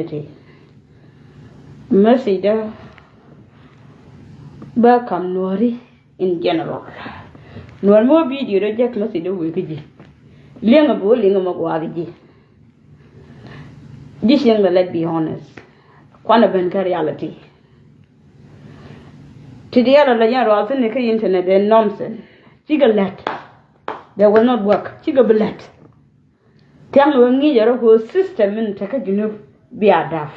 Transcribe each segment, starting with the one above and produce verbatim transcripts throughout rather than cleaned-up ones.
Ti message dä bä kam Nuɔri in general. Nuɔr mi wä video dä jek message dä wek kä ji̱. Liɛŋ a bi wä liŋ a ma guath ji̱. Ji̱ cieŋ dä, let's be honest. Kuan a ben kä reality. Ti diaal a la yɛn ruath ni kä internet ɛ nonsense. Cikɛ lät. They will not work. Cikɛ bi lät. Thiaŋ ni wä ŋi̱i̱cɛ rɔ kɛ system in tekɛ Junub bia dap.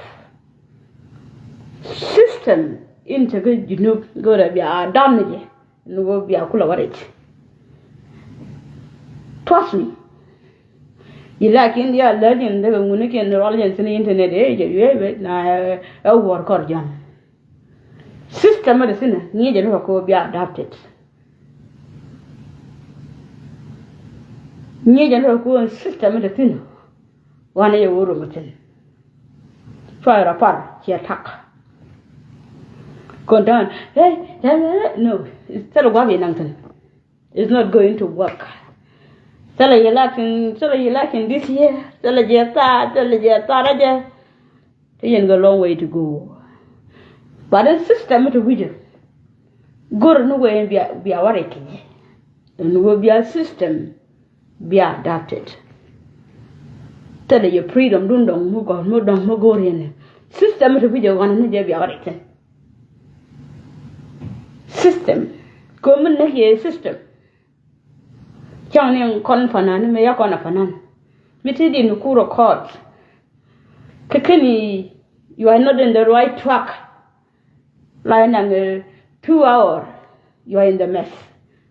System in tekɛ Junub go̱rɛ bia dap ni jɛ ni wä bia kulɛ wä rɛc. Trust me. Yi lakin dia lä din dee kɛ ŋuni kiɛn rual jɛn thin internet ɛ jɛ yuɛ bɛ na ɛ wuɔr kɔr jɔn. System mi di thin ŋi̱i̱cɛ ni wä kɛ wä bia adapted. Ŋi̱i̱cɛ ni rɔ kuɔn system in te thi̱n. Wanɛ yɛ wä rom thi̱n. Cua rɔ par ciɛ tak. Kɔn da̱a̱n, hey, hey, hey, no. Thilɛ gua̱a̱p yɛ naŋ thi̱n. It's not going to work. Thilɛ yɛ lakin, thilɛ yɛ lakin this year. Thilɛ jɛ thaar, thilɛ jɛ thaar a jɛ. Te yɛn kɛ long way to go. But in system it wi̱cɛ go̱r ni wee bia, bia warɛ kɛ jɛ. Ni wee bia system bia adapted. Thilɛ yɛ freedom dun dɔŋ mi gɔ̱r mi dɔŋ mi go̱r yɛn. System it wi̱cɛ ɣɔn ni jɛ bia warɛ kɛ system. Kɛ mi näk yɛ system. Cäŋ ni kɔn fanan mi ya kɔn a fanan. Mi ti di ni kur a court. Kɛ keni, you are not in the right track. Like naŋ two hour, you are in the mess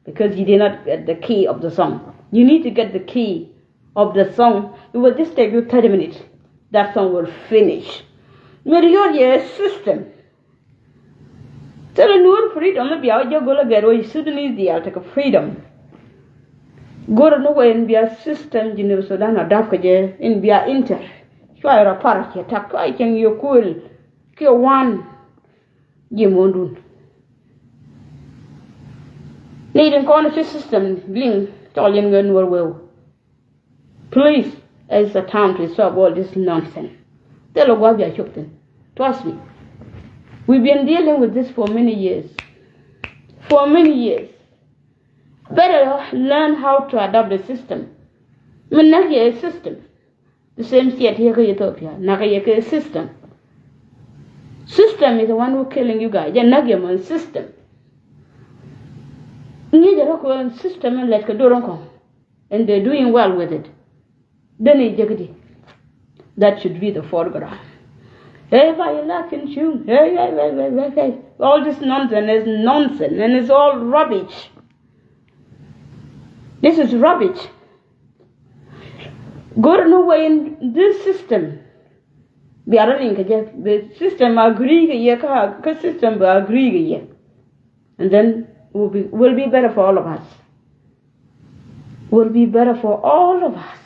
because you did not get the key of the song. You need to get the key of the song. It will just take you thirty minutes. That song will finish. Mi ri yɔr yɛ system. Thilɛ nuɔ̱ɔ̱r freedom mi bia wä jɛ go̱l a gɛr wä Sudanese diaal tekɛ freedom. Go̱r ni wee in bia system Junub Sudan a dap kɛ jɛ in bia inter. Cua rɔ par ciɛ tak cua cieŋ yɛ kuël kiɛ wan. Ji̱ muɔ̱ɔ̱ndun ni din kɔn ci system liŋ cɔl in ŋɛ nuɔ̱ɔ̱r wee wä. Please, it's a time to stop all this nonsense. Thilɛ gua̱a̱th bia cop thi̱n. Trust me. We've been dealing with this for many years. For many years. Better learn how to adapt the system. Mi näk yɛ system. The same shit here kä Ethiopia. Näk yɛ kɛ system. System is the one who killing you guys. Jɛ näk yɛ mɔ system. Ŋi̱i̱cɛ rɔ kɛ system in lɛt kɛ dor in kɔŋ. And they're doing well with it. Then he jekdi. That should be the foreground. Hey, ba yɛ lakin cuŋ. Hey, hey, hey, hey, hey, hey. All this nonsense is nonsense and it's all rubbish. This is rubbish. Go̱r ni wee in this system. Bia rɔ liŋ kɛ jɛ. The system agree kɛ yɛ kä, kä system bɛ agree kɛ yɛ. And then will be, will be better for all of us. Will be better for all of us.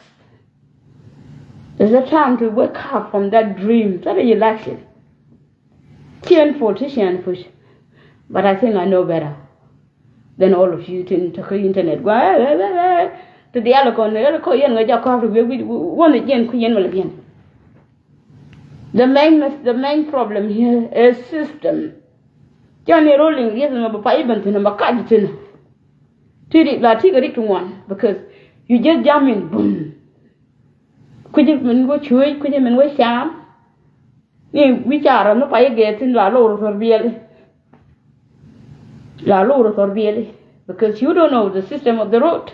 It's a time to wake up from that dream. That is election. Ciɛ politician push. But I think I know better than all of you tin te kä internet. Gua, eh, eh, eh, eh. Te diaal kɔn, eh, kɔ yɛn ŋa ja kɔɔr, we, we, we, one again, ku yɛn mal again. The main, the main problem here is system. Cä ni rolling rieth ma ba pay ben thin, ma kaj thin. Ti ri, la ti ga ri ti ŋuan, because you just jump in, boom. Kuji min go chuy, kuji min go sham. Ni wi̱i̱ caarä mi pay gɛɛ thi̱n la lo̱r thɔr biɛli. La lo̱r thɔr biɛli. Because you don't know the system of the road.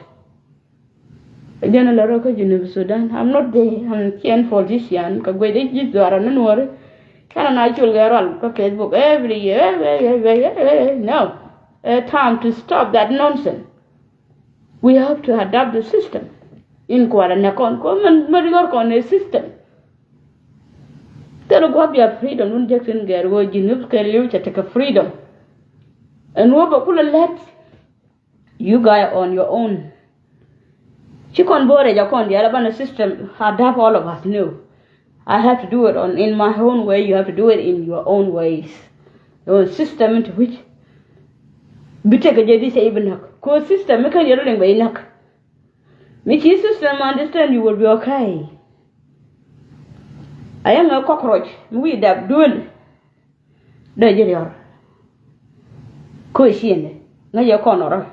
Jɛn a lɛ rɔ kä Junub Sudan. I'm not there. I'm ciɛn politician. Kä guec dee ji̱ dhuarä ni nuɔri. Canɛ na col gɛ rual kä Facebook every year. Every, every, every, every, every. No. A time to stop that nonsense. We have to adapt the system. In kuarɛ nɛ kɔn kɔ mɛn mɛn riɔr kɔn a system. Thilɛ gua̱a̱p bia freedom dun jek tin gɛr wä Junub kɛ liw cɛ tekɛ freedom. Ɛn wä bɛ kulɛ lɛt. You guys on your own. Ci kɔn bo̱o̱rɛ jɛ kɔn diaal a banɛ system adapt all of us. No. I have to do it on in my own way. You have to do it in your own ways. Your own system into which bi tekɛ jɛ di cɛ i̱ bi näk. Ko system mi kä yɛ rɔ liŋ bɛ i̱ näk. Mi ci system understand, you will be okay. A yɛn ŋä cockroach mi wi̱i̱ dap duel. Dee ji̱ riɔr. Kä ciendɛ ŋäcɛ kɔn ɔ rɔ.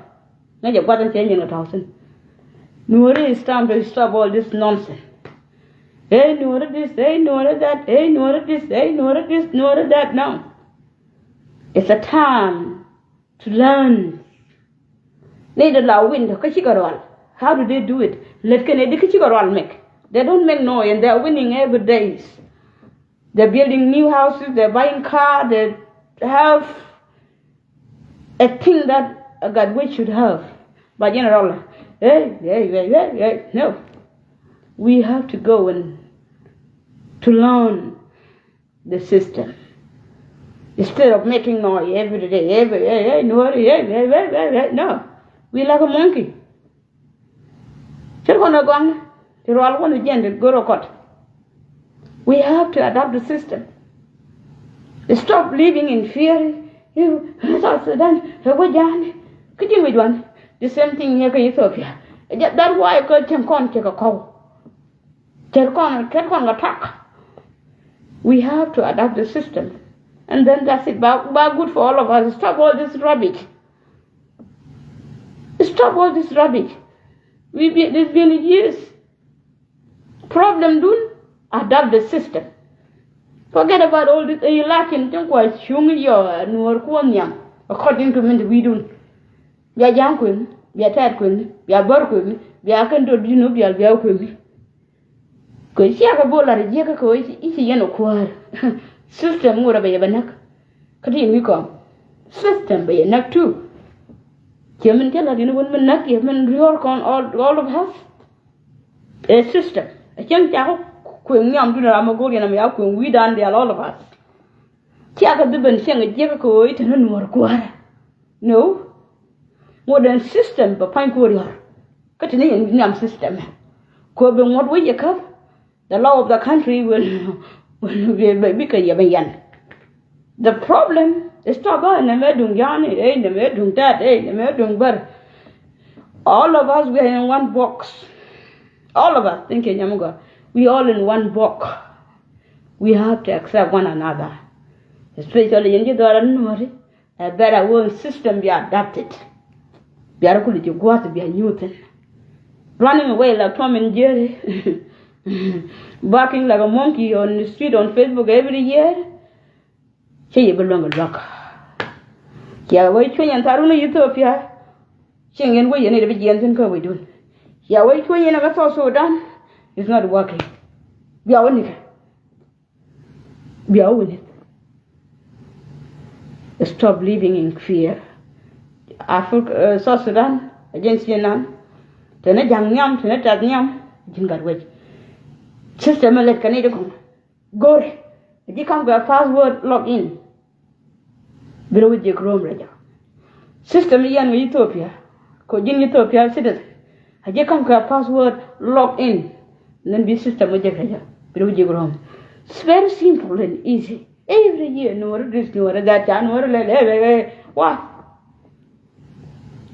Ŋäcɛ gua̱th in cɛ nyin kɛ tɔ̱ thi̱n. Nuɔri, it's time to stop all this nonsense. Hey, Nuɔri this, hey, Nuɔri that, hey, Nuɔri this, hey, Nuɔri this, Nuɔri that. No. It's a time to learn. Ni de la win kä cikɛ rual. How do they do it? Lät kɛn ɛ di kä cikɛ rual make. They don't make noise and they are winning every days. They're building new houses, they're buying car, they have a thing that a Gatwec should have. But general, hey, hey, hey, hey, hey, no. We have to go and to learn the system. Instead of making noise every day, every, hey, hey, no, hey, hey, hey, hey, hey, no. We like a monkey. Cɛ kɔn ɛ gɔŋ ti rual wän jiɛn ti go̱r ɛ kɔt. We have to adapt the system. Stop living in fear. South Sudan ɛ wä ja̱a̱n. Kä ji̱ wi̱c wan. The same thing here kä Ethiopia. That's why kä cieŋ kɔn cɛ kɛ kɔw. Cɛ kɔn, cɛ kɔn kɛ tak. We have to adapt the system. And then that's it. Ba, ba good for all of us. Stop all this rubbish. Stop all this rubbish. We be, it's been years. Problem dun, adapt the system. Forget about all this. Ɛ lakin tin kua cuŋ yɔ nuɔr kuɔ nhiam. According to min ti wi̱i̱ dun. Bia ja̱a̱ŋ kuëŋ, bia tɛɛt kuëŋ, bia bär kuëŋ, bia kɛn dot di̱n wä bial bia kuëŋ. Kɛ ciakɛ bol lar jiäkä kɛ wä i̱ ci yɛn ɔ kuäär. System ŋot a bɛ yɛ bɛ näk. Kä ti yɛn wi̱i̱ kɔm. System bɛ yɛ näk tu. Ciɛ min cä lat yɛn wän min näk yɛ min riɔ̱ɔ̱r kɔn all, all of us. Ɛ system. Ɛ cäŋ cakɔ kuëŋ nhiam dun ram a go̱r yɛn am ya kuëŋ wi̱i̱dan dial all of us. Ciakɛ dhibɛn ciɛŋ jiäkä kɛ wä i̱ te ni nuɔ̱ɔ̱r kuäärä. No. Ŋot ɛn system bɛ pa̱ny kuɔr yɔ̱r. Kä te ni yɛn nhiam system. Kɛ wä bi ŋuɔ̱t wec yɛ käp. The law of the country will, will be, be, bikɛ yɛ ben yɛn. The problem is tɔ bä nɛmɛ duŋ ja̱a̱ni, ey nɛmɛ duŋ tɛt, ey nɛmɛ duŋ bär. All of us, we are in one box. All of us, thank you, Nyamugɔ. We all in one box. We have to accept one another. Especially yɛn ji̱ dhɔaar nuɔ̱ɔ̱ri. Ɛ bɛr a wee system bia adapted. Bia rɔ kuli ji̱ gua̱a̱th bia nyuuthin. Running away like Tom and Jerry. Barking like a monkey on the street on Facebook every year. Cɛ yɛ bi luäŋ kɛ luäk. Cia wee cueny ɛn tharun Ethiopia. Cieŋ yɛn wee yɛn i̱ bi jiɛn thi̱n kä wecdun. Cia wee cueny yɛn ɛ kä South Sudan. It's not working. Bia wä nikɛ. Bia wä wi̱nith. Stop living in fear. Africa, uh, South Sudan, agency nan. Tɛnɛ ja̱ŋ nhiam, tɛnɛ tɛth nhiam, ji̱n gat wec. System ɛ lɛt kɛ ni di kɔŋ. Go̱r. Ji̱ kam kɛ password log in. Bi rɛ wi̱c ji̱ Chrome rɛ jɔ. System yɛn wä Ethiopia. Kɔ ji̱n Ethiopia citizen. A ji̱ kam kɛ password log in. Then bi system wä ji̱ rɛ jɔ. Bi rɛ wi̱c ji̱ Chrome. It's very simple and easy. Every year, nuɔri this, nuɔri that, ca nuɔri lɛ lɛ lɛ lɛ. Why?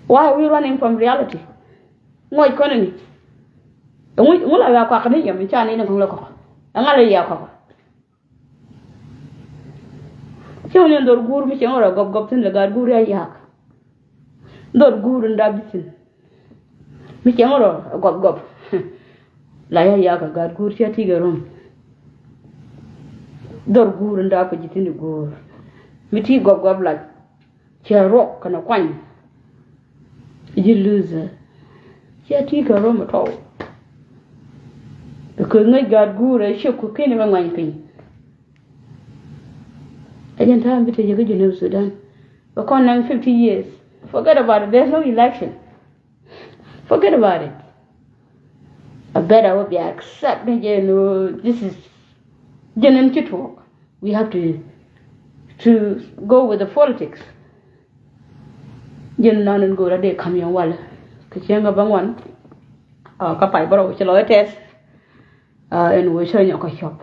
Why are we running from reality? Ŋuɔc kɔn ni. Ŋuɔc, ŋuɔc la wia kuak ni yɛ mi ca ni ni kɔn lɛ kɔk. Ŋa lɛ yɛ kɔk. Cieŋ ni dhor guur mi cieŋ rɔ gɔp gɔp thin lɛ gaat guur ya yak. Dhor guur in dap di thin. Mi cieŋ rɔ gɔp gɔp. La ya yak a gaat guur cia ti kɛ rom. Dhor guur in dap kɛ ji̱ thin di guur. Mi ti gɔp gɔp lac. Cɛ ruɔk kɛnɛ kuany. Ji̱ loser. Cɛ ti kɛ rom at all. Because ŋäc gaat guur ɛ ciek ku keni mɛ ŋuany piny. Ɛ jɛn ta̱a̱ mi te yɛ kä Junub Sudan. Bɛ kɔn naŋ fifty years. Forget about it. There's no election. Forget about it. A better would be accept ni jɛ ni this is jɛ ni ci tuɔk. We have to to go with the politics. Jɛ ni nan in go̱o̱r a dee kam yɛn walɛ. Kɛ cieŋ a bä ŋuan. Kä pay bä rɔ ci lɔ tɛth. Ɛn wee cä nyɔk kä cɔp.